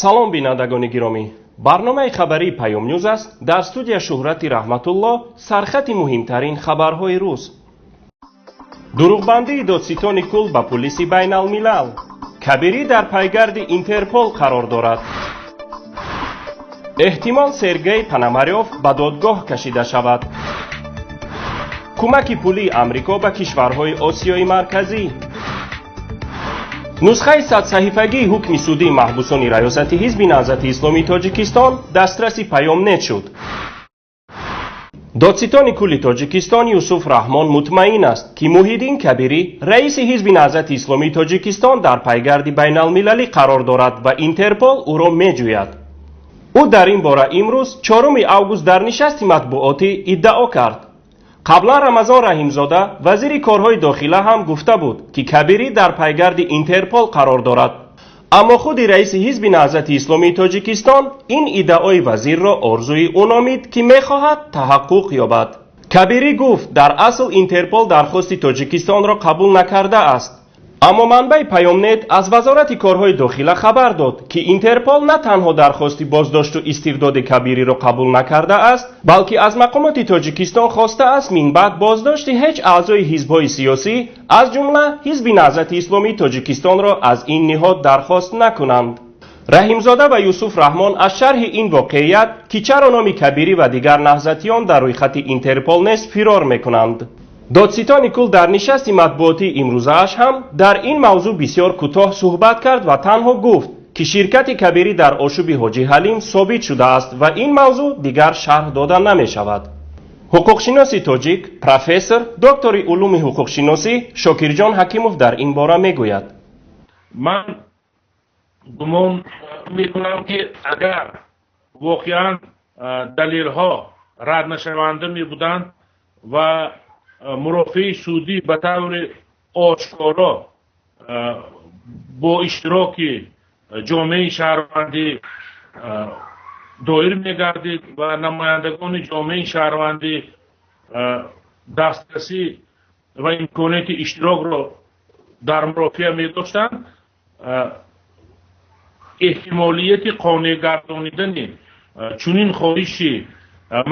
Салом, бинандагони гиромӣ. Барномаи хабарии Паём Нюз аст. Дар студия Шӯҳрати Раҳматулло. Сархати муҳимтарин хабарҳои рӯз: дурӯғбандии додситони кул ба пулиси байналмилал, Кабирӣ дар пайгарди Интерпол қарор дорад, эҳтимол Сергей Пономарёв ба додгоҳ кашида шавад, кӯмаки пулии Амрико ба кишварҳои Осиёи Марказӣ, нусхаи садсаҳифагии ҳукми судии маҳбусони раёсати Ҳизби Наҳзати Исломии Тоҷикистон дастраси Паёмнет шуд. Додситони кулли Тоҷикистон Юсуф Раҳмон мутмаин аст, ки Муҳиддин Кабирӣ, раиси Ҳизби Наҳзати Исломии Тоҷикистон, дар пайгарди байналмилалӣ қарор дорад ва Интерпол ӯро меҷӯяд. Ӯ дар ин бора имрӯз, 4 август, дар нишасти матбуотӣ иддао кард. Қаблан Рамазон Раҳимзода, вазири корҳои дохила, ҳам гуфта буд, ки Кабирӣ дар пайгарди Интерпол қарор дорад, аммо худи раиси Ҳизби Наҳзати Исломии Тоҷикистон ин иддаои вазирро орзуи ӯ номид, ки мехоҳад таҳаққуқ ёбад. Кабирӣ гуфт, дар асл Интерпол дархости Тоҷикистонро қабул накардааст, аммо манбаи Паёмнет аз Вазорати корҳои дохила хабар дод, ки Интерпол на танҳо дархости боздошту истирдоди Кабириро қабул накардааст, балки аз мақомоти Тоҷикистон хостааст, минбаъд боздошти ҳеҷ аъзои ҳизбҳои сиёсӣ, аз ҷумла Ҳизби Наҳзати Исломии Тоҷикистонро, аз ин ниҳод дархост накунанд. Раҳимзода ва Юсуф Раҳмон аз шарҳи ин воқеият, ки чаро номи Кабирӣ ва дигар наҳзатиён дар рӯйхати Интерпол нест, фирор мекунанд. Додситони кул дар нишасти матбуотии имрӯзааш ҳам дар ин мавзӯъ бисёр кӯтоҳ суҳбат кард ва танҳо гуфт, ки ширкати Кабирӣ дар ошӯби Ҳоҷӣ Ҳалим собит шудааст ва ин мавзӯъ дигар шарҳ дода намешавад. Ҳуқуқшиноси тоҷик, профессор, доктори улуми ҳуқуқшиносӣ Шокирҷон Ҳакимов дар ин бора мегӯяд: Ман гумон мекунам, ки агар воқеан далелҳо рад нашаванда мебуданд ва мурофиаи судӣ ба таври ошкоро бо иштироки ҷомеаи шаҳрвандӣ доир мегардид ва намояндагони ҷомеаи шаҳрвандӣ дастрасӣ ва имконияти иштирокро дар мурофиа медоштанд, эҳтимолияти қонеъ гардонидани чунин хоҳиши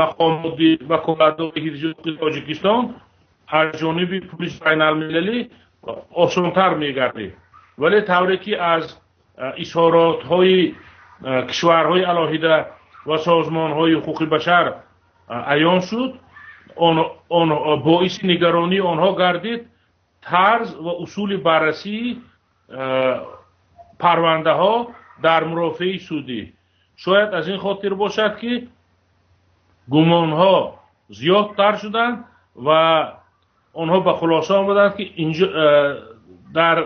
мақомоти ваколатдори ҳифзи ҳуқуқи Тоҷикистон аз ҷониби пулиси байналмилалӣ осонтар мегардид. Вале тавре ки аз изҳоротҳои кишварҳои алоҳида ва созмонҳои ҳуқуқи башар аён шуд, боиси нигаронии онҳо гардид тарз ва усули баррасии парвандаҳо дар мурофиаи судӣ. Шояд аз ин хотир бошад, ки гумонҳо зиёдтар шуданд ва онҳо ба хулоса омаданд, ки дар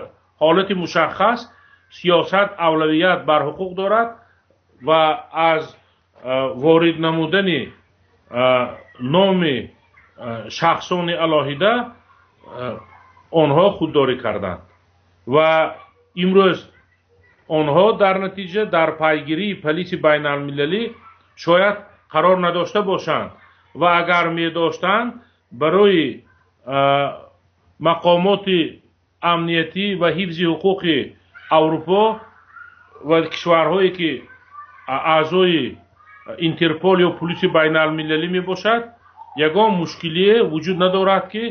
ҳолати мушаххас сиёсат авлавият бар ҳуқуқ дорад ва аз ворид намудани номи шахсони алоҳида онҳо худдорӣ карданд ва имрӯз онҳо дар натиҷа дар пайгирии полиси байналмилалӣ шояд қарор надошта бошанд ва агар медоштанд, барои мақомоти амниятӣ ва ҳифзи ҳуқуқи Аврупо ва кишварҳое, ки аъзои Интерпол ё полиси байналмилалӣ мебошад, ягон мушкилие вуҷуд надорад, ки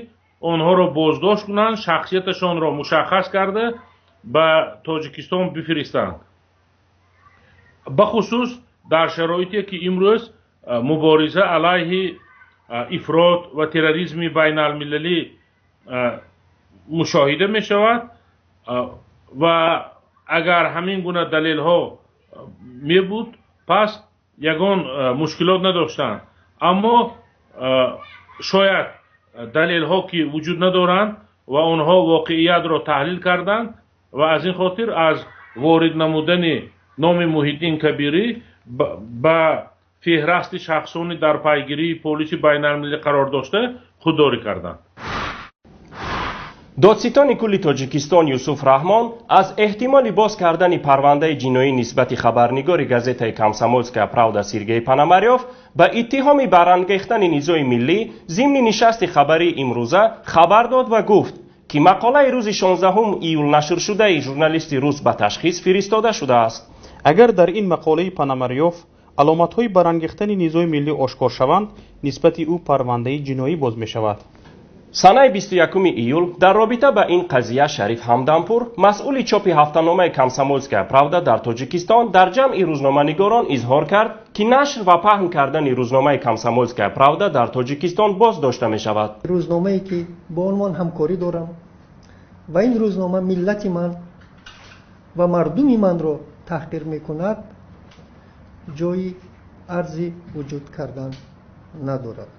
онҳоро боздошт кунанд, шахсияташонро мушаххас карда, ба Тоҷикистон бифиристанд, бахусус дар шароите, ки имрӯз мубориза алайҳи ифрот ва терроризми байналмилалӣ мушоҳида мешавад. Ва агар ҳамин гуна далелҳо мебуд, пас ягон мушкилот надоштанд, аммо шояд далелҳо ки вуҷуд надоранд ва онҳо воқеиятро таҳлил карданд ва аз ин хотир аз ворид намудани номи Муҳиддин Кабирӣ ба феҳрасти шахсони дар пайгирии полиси байналмилалӣ қарор дошта худдорӣ карданд. Додситони кулли Тоҷикистон Юсуф Раҳмон аз эҳтимоли боз кардани парвандаи ҷиноӣ нисбати хабарнигори газетаи «Комсомольская правда» Сергей Пономарёв ба иттиҳоми барангехтани низои миллӣ зимни нишасти хабарии имрӯза хабар дод ва гуфт, ки мақолаи рӯзи 16 июл нашршудаи журналисти рус ба ташхис фиристода шудааст. Агар дар ин мақолаи Пономарёв аломатҳои барангехтани низои миллӣ ошкор шаванд, нисбати ӯ парвандаи ҷиноӣ боз мешавад. Санаи 21 июл дар робита ба ин қазия Шариф Ҳамдампур, масъули чопи ҳафтаномаи «Комсомольская правда» дар Тоҷикистон, дар ҷамъи рӯзноманигорон изҳор кард, ки нашр ва паҳн кардани рӯзномаи «Комсомольская правда» дар Тоҷикистон боз дошта мешавад. Рӯзномае ки бо он ман ҳамкорӣ дорам ва ин рӯзнома миллати ман ва мардуми манро таҳқир мекунад, ҷои арзи вуҷуд кардан надорад.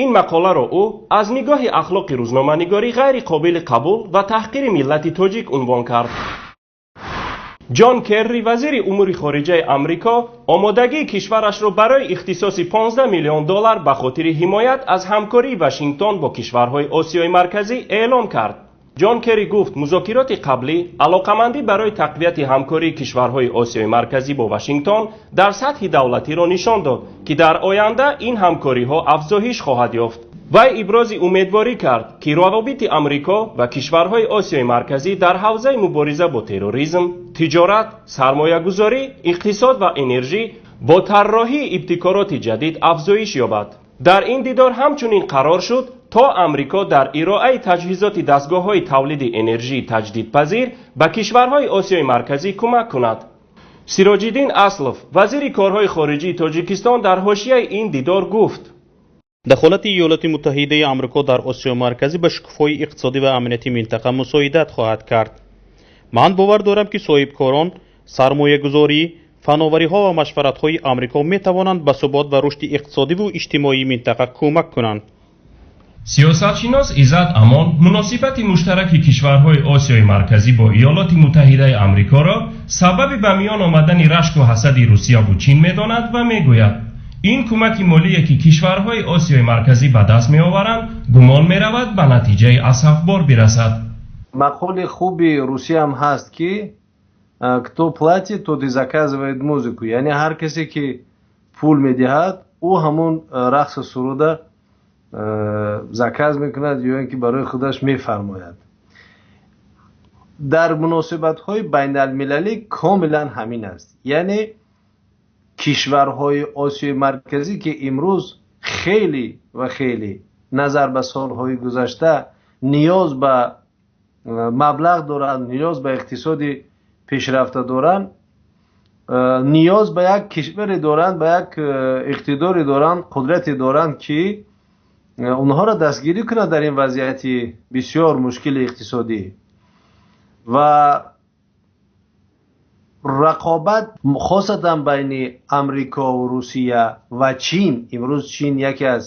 Ин мақоларо ӯ аз нигоҳи ахлоқи рӯзноманигорӣ ғайри қобили қабул ва таҳқири миллати тоҷик унвон кард. Ҷон Керри, вазири умури хориҷаи Амрико, омодагии кишварашро барои ихтисоси 15 миллион доллар ба хотири ҳимоят аз ҳамкории Вашингтон бо кишварҳои Осиёи Марказӣ эълон кард. Ҷон Керри гуфт, музокироти қаблӣ алоқамандӣ барои тақвияти ҳамкории кишварҳои Осиёи Марказӣ бо Вашингтон дар сатҳи давлатиро нишон дод, ки дар оянда ин ҳамкориҳо афзоиш хоҳад ёфт. Вай ибрози умедворӣ кард, ки равобити Амрико ва кишварҳои Осиёи Марказӣ дар ҳавзаи мубориза бо терроризм, тиҷорат, сармоягузорӣ, иқтисод ва энержӣ бо тарроҳии ибтикороти ҷадид афзоиш ёбад. Дар ин дидор ҳамчунин қарор шуд, то Амрико дар ироаи таҷҳизоти дастгоҳҳои тавлиди энержии таҷдидпазир ба кишварҳои Осиёи Марказӣ кӯмак кунад. Сироҷиддин Аслов, вазири корҳои хориҷии Тоҷикистон, дар ҳошияи ин дидор гуфт: Дахолати Иёлоти Муттаҳидаи Амрико дар Осиёи Марказӣ ба шукуфоии иқтисодӣ ва амнияти минтақа мусоидат хоҳад кард. Ман бовар дорам, ки соҳибкорон, сармоягузорӣ, фановариҳо ва машваратҳои Амрико метавонанд ба субот ва рушди иқтисодиву иҷтимоии минтақа кӯмак кунанд. Сиёсатшинос Иззат Амон муносибати муштараки кишварҳои Осиёи Марказӣ бо Иёлоти Муттаҳидаи Амрикоро сабаби ба миён омадани рашку ҳасади Русияву Чин медонад ва мегӯяд, ин кӯмаки молие, ки кишварҳои Осиёи Марказӣ ба даст меоваранд, гумон меравад, ба натиҷаи асафбор бирасад. Мақоли хуби русиям ҳаст, ки «кто платит, тот и заказывает музыку», яъне ҳар касе ки пул медиҳад, ӯ ҳамон рақсу суруда заказ мекунад ё ин ки барои худаш мефармояд. Дар муносибатҳои байналмилалӣ комилан ҳамин аст, яъне кишварҳои Осиёи Марказӣ, ки имрӯз хеле ва хеле назар ба солҳои гузашта ниёз ба маблағ доранд, ниёз ба иқтисоди пешрафта доранд, ниёз ба як кишваре доранд, ба як иқтидоре доранд, қудрате доранд, ки онҳоро дастгирӣ кунад дар ин вазъияти бисёр мушкили иқтисодӣ. Ва рақобат, хосатан байни Амрикову Русия ва Чин, имрӯз Чин яке аз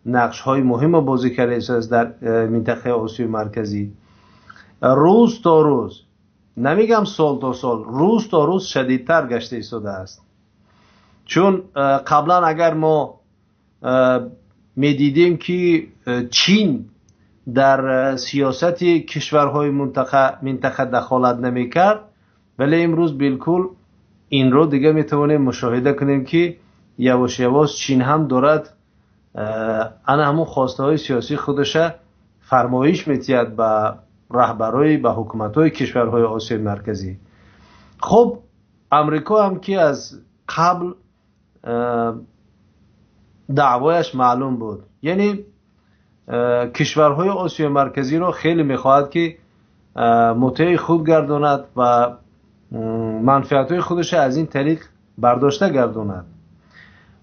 нақшҳои муҳимро бозӣ кардааст дар минтақаи Осиёи Марказӣ, рӯз то рӯз, намегам сол то сол, рӯз то рӯз шадидтар гашта истодааст. Чун қаблан агар мо медидем, ки Чин дар сиёсати кишварҳои минтақа дахолат намекард, вале имрӯз билкул инро дига метавонем мушоҳида кунем, ки явош явош Чин ҳам дорад ана ҳамун хостаҳои сиёсии худаша фармоиш метиҳад ба раҳбарои, ба ҳукуматҳои кишварҳои Осиёи Марказӣ. Хуб, Амрико ҳам ки аз қабл даъвояш маълум буд, яъне кишварҳои Осиёи Марказиро хеле мехоҳад, ки мутеи худ гардонад ва манфиатҳои худашро аз ин тариқ бардошта гардонад.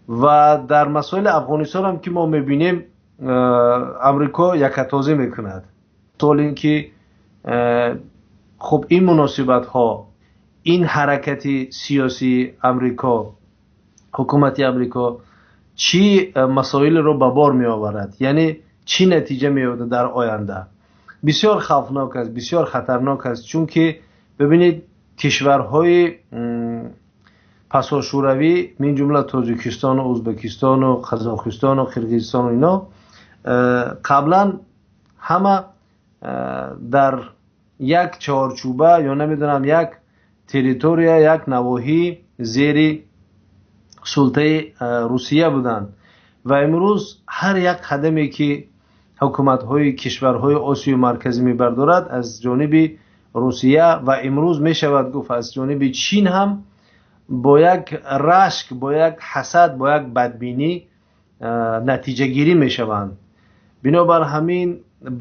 Ва дар масоили Афғонистон ҳам, ки мо мебинем, Амрико якатозӣ мекунад. Суол ин ки хуб, ин муносибатҳо, ин ҳаракати сиёсии Амрико, ҳукумати Амрико чӣ масоилро ба бор меоварад, яъне чӣ натиҷа меёбад дар оянда, бисёр хавфнок аст, бисёр хатарнок аст. Чунки бибинед, кишварҳои пасошӯравӣ, мин ҷумла Тоҷикистону Ӯзбекистону Қазоқистону Қирғизистону ино, қаблан ҳама дар як чорчӯба ё намедонам як территория, як навоҳӣ зери султаи Русия буданд ва имрӯз ҳар як қадаме, ки ҳукуматҳои кишварҳои Осиёи Марказӣ мебардорад аз ҷониби Русия ва имрӯз мешавад гуфт аз ҷониби Чин ҳам Бо як рашк, бо як ҳасад, бо як бадбинӣ натиҷагирӣ мешаванд. Бинобар ҳамин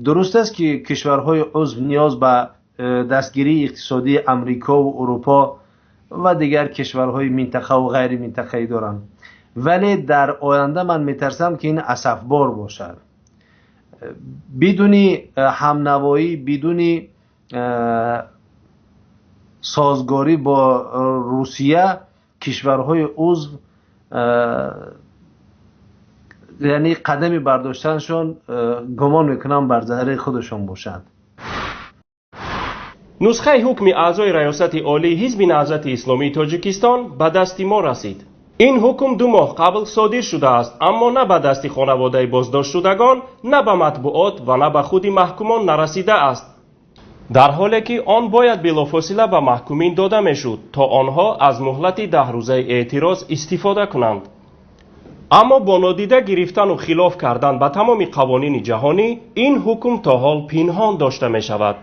дуруст аст, ки кишварҳои узв ниёз ба дастгирии иқтисодии Амрикову Урупо ва дигар кишварҳои минтақаву ғайриминтақавӣ доранд, вале дар оянда ман метарсам, ки ин асафбор бошад. Бидуни ҳамнавоӣ, бидуни созгорӣ бо Русия кишварҳои узв, яъне қадами бардоштанашон, гумон мекунам, бар зарари худашон бошад. Нусхаи ҳукми аъзои Раёсати Олии Ҳизби Наҳзати Исломии Тоҷикистон ба дасти мо расид. Ин ҳукм 2 моҳ қабл содир шудааст, аммо на ба дасти хонаводаи боздоштшудагон, на ба матбуот ва на ба худи маҳкумон нарасидааст, дар ҳоле ки он бояд билофосила ба маҳкумин дода мешуд, то онҳо аз муҳлати 10-рӯзаи эътироз истифода кунанд. Аммо бо нодида гирифтану хилоф кардан ба тамоми қавонини ҷаҳонӣ ин ҳукм то ҳол пинҳон дошта мешавад.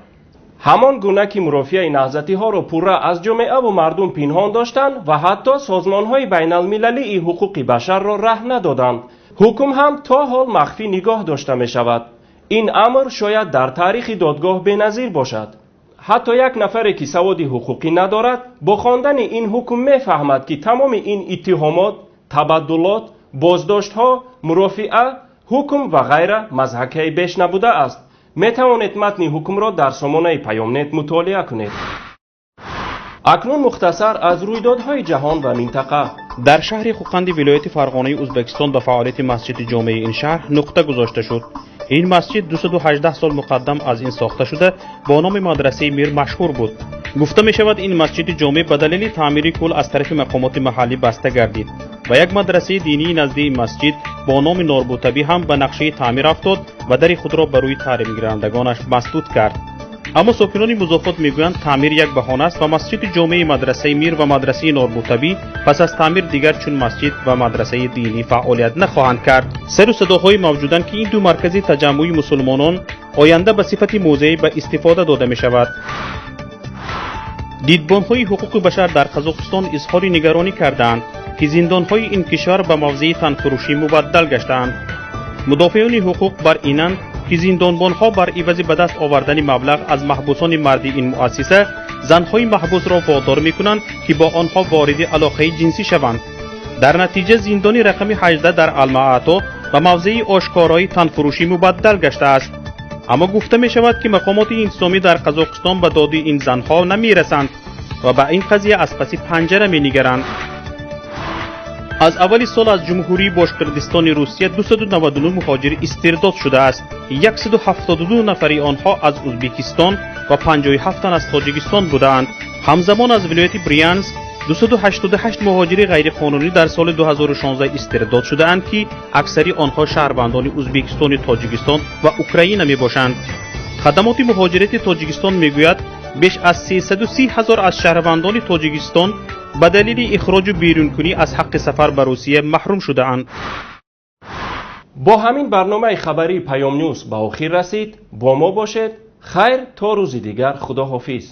Ҳамон гуна ки мурофиаи наҳзатиҳоро пурра аз ҷомеаву мардум пинҳон доштанд ва ҳатто созмонҳои байналмилалии ҳуқуқи башарро раҳ надоданд, ҳукм ҳам то ҳол махфӣ нигоҳ дошта мешавад. Ин амр шояд дар таърихи додгоҳ беназир бошад. Ҳатто як нафаре, ки саводи ҳуқуқӣ надорад, бо хондани ин ҳукм мефаҳмад, ки тамоми ин иттиҳомот, табаддулот, боздоштҳо, мурофиа, ҳукм ва ғайра мазҳакаи беш набудааст. Метавонед матни ҳукмро дар сомонаи Паёмнет мутолиа кунед. Акнун мухтасар аз рӯйдодҳои ҷаҳон ва минтақа. Дар шаҳри Хӯқанди вилояти Фарғонаи Ӯзбекистон ба фаъолияти масҷиди ҷомеи ин шаҳр нуқта гузошта шуд. Ин масҷид 218 сол муқаддам аз ин сохта шуда, бо номи мадрасаи Мир машҳур буд. Гуфта мешавад, ин масҷиди ҷомеъ ба далели таъмири кул аз тарафи мақомоти маҳаллӣ баста гардид ва як мадрасаи динии назди ин масҷид бо номи Норбутабӣ ҳам ба нақшаи таъмир афтод ва дари худро ба рӯи таълимгирандагонаш масдуд кард. Аммо сокинони музофот мегӯянд, таъмир як баҳона аст ва масҷиди ҷомеи мадрасаи Мир ва мадрасаи Норбутабӣ пас аз таъмир дигар чун масҷид ва мадрасаи динӣ фаъолият нахоҳанд кард. Сару садоҳое мавҷуданд, ки ин ду маркази таҷаммуи мусулмонон оянда ба сифати музей ба истифода дода мешавад. Дидбонҳои ҳуқуқи башар дар Қазоқистон изҳори нигаронӣ кардаанд, ки зиндонҳои ин кишвар ба мавзеи танфурӯшӣ мубаддал гаштаанд. Мудофеони ҳуқуқ бар инанд, ки зиндонбонҳо бар ивази ба даст овардани маблағ аз маҳбусони марди ин муассиса занҳои маҳбусро водор мекунанд, ки бо онҳо вориди алоқаи ҷинсӣ шаванд. Дар натиҷа зиндони рақами 18 дар Алмаато ба мавзеи ошкорои танфурӯшӣ мубаддал гаштааст. Аммо гуфта мешавад, ки мақомоти интизомӣ дар Қазоқистон ба доди ин занҳо намерасанд ва ба ин қазия аз паси панҷара менигаранд. Аз аввали сол аз Ҷумҳурии Бошқирдистони Русия 299 муҳоҷир истирдод шудааст. 172 нафари онҳо аз Ӯзбекистон ва 57 тан аз Тоҷикистон будаанд. Ҳамзамон аз вилояти Брянск 288 муҳоҷири ғайриқонунӣ дар соли 2016 истирдод шудаанд, ки аксари онҳо шаҳрвандони Ӯзбекистони, Тоҷикистон ва Украина мебошанд. Хадамоти муҳоҷирати Тоҷикистон мегӯяд, беш аз 330 ҳазор аз шаҳрвандони Тоҷикистон ба далели ихроҷу берункунӣ аз ҳаққи сафар ба Русия маҳрум шудаанд. Бо ҳамин барномаи хабарии Паёмнюз ба охир расид. Бо мо бошед. Хайр, то рӯзи дигар, худоҳофиз.